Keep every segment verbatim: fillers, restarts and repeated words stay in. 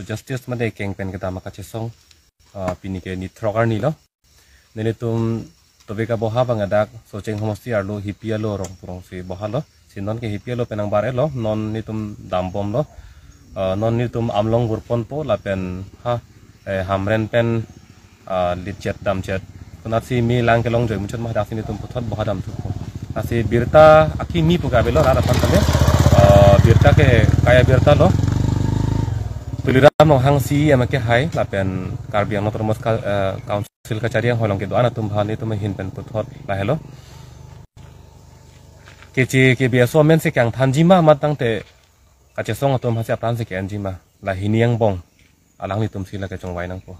justice mate keng pen kedam akachesong, ah, pini ke nithok arni lo. Nelitum Tobeka Boha abang adak Socheng Homosti arlo Hipi alo Rongpurong si Boha lo. Si non ke Hipi alo pen nangbar-et lo, non nelitum dambomlo. Ah, non nelitum Amlong burponpo lapen ha, eh, Hamren pen, ah, litchet damchet. Konatsi me lang kelong joi muchot ma, daksi nelitum puthot Boha damthupo. Lasi birta akimi pu ke avelo rat aphan tame. Ah, birta ke kaya birta lo. Tuliram Ronghang C E M ke hai lapen Karbi Anglong Autonomous Ka-, eh, Council kachari anghoi along kedo-an atum aphan nelitum ahin pen puthot lahelo. Keche kebe aso amen si kangthanji ma mat tangte kachesong atum aphan si apran si ke-enji ma. La hini angbong alanglitum si lake chongvai nangpo.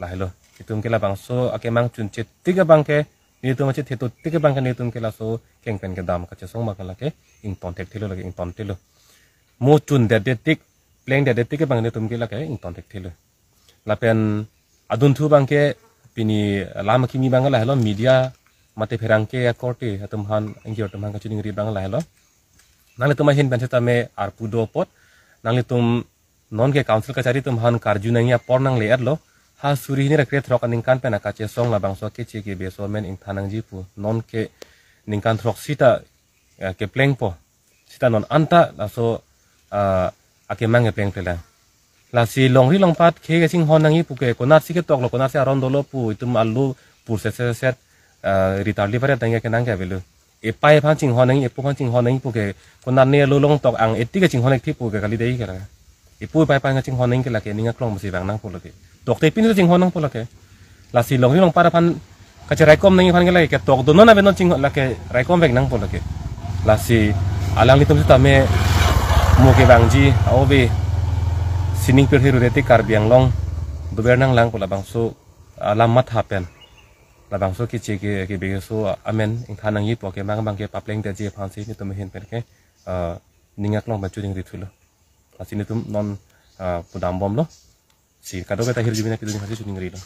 Lahelo. Itum ke labangso akemang chunche tik abang ke, nelitum achethe to tik abang ke nelitum ke laso keng pen kedam kachesong abang ke lake ington thekthelo, lake ington thelo. Mo chundet det tik, plengdet det tik abang nelitum ke lake ington thekthelo. Lapen adunthu abang ke pini lam akimi abang lahelo, media mate pherangke akorte atum aphan, angjir atum aphan kachiningri abang lahelo. Nanglitum ahin pen setame arpu do apot, nanglitum non ke council kachari atum aphan karju nangji apor nangle-et lo. Ha suri hini ra krethrok aningkan pen akachesong labangso keche kebe aso amen ingthan nangji pu. Non ke ningkan throksi ta, eh, keplengpo. Sita non anta laso, ah, akemang keplengple lang. Lasi longri longpat khei kachinghon nangji pu ke konatsi ketoklo, konatsi aron dolo pu itum alu pur set set set, ah, ritar liparet nangji kenang ke avelo. Epai aphan chinghon nangji, epo aphan chinghon nangji pu ke konat ne alu longtok ang eti kachinghon-ik thi pu ke kali dei ke la. Epo epai aphan kachinghon nangji ke lake ning aklong masi vang nangpo lake. Tokte pin kachinghon nangpo lake. Lasi longri longpat aphan kacheraikom nangji aphan ke lake ketok do non ave non ching lake raikom vek nangpo lake. Lasi alanglitum setame mo kevangji aove sining pirthe rude te Karbi Anglong dover nanglangpo labangso alam matha pen. Labangso keche ke, kebe aso amen ingthan nangji pu akemang abang ke paplengdetji aphan si nelitum ahin pen ke, ah, ning aklong pen chiningri thulo. Lasi nelitum non, ah, pu dambomlo. Si kadokave ta hirjume nangkedun aphan si chiningrilo.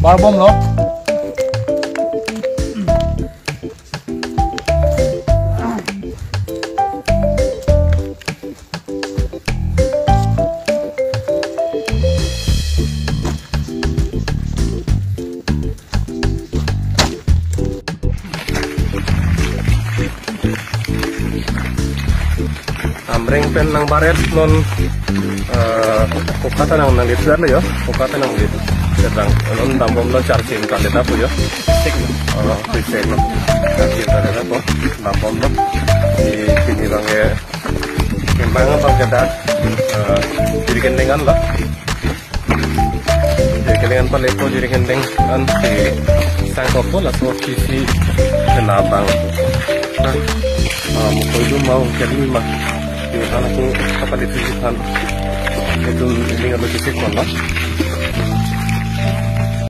Barbomlo. Amreng pen nangbar-et non, eh, koka ta nang, nanglit sudah lo yo, koka ta nanglit. Sedang non dambomlo, charging kali ta pu yo. Eh, pisek lo. Charging kali ta pu. Dambomlo. Di pini abang ke, kembang abang ke dak, eh, jiri kendeng an lo. Jiri kendeng an pale po, jiri kendeng an si sangkokpo, laso sisi kena abang. Nah, ah, mukoi dum mau jadi ma. Di sana aku apa di sisi kan. Itum ini kalau sisi kono.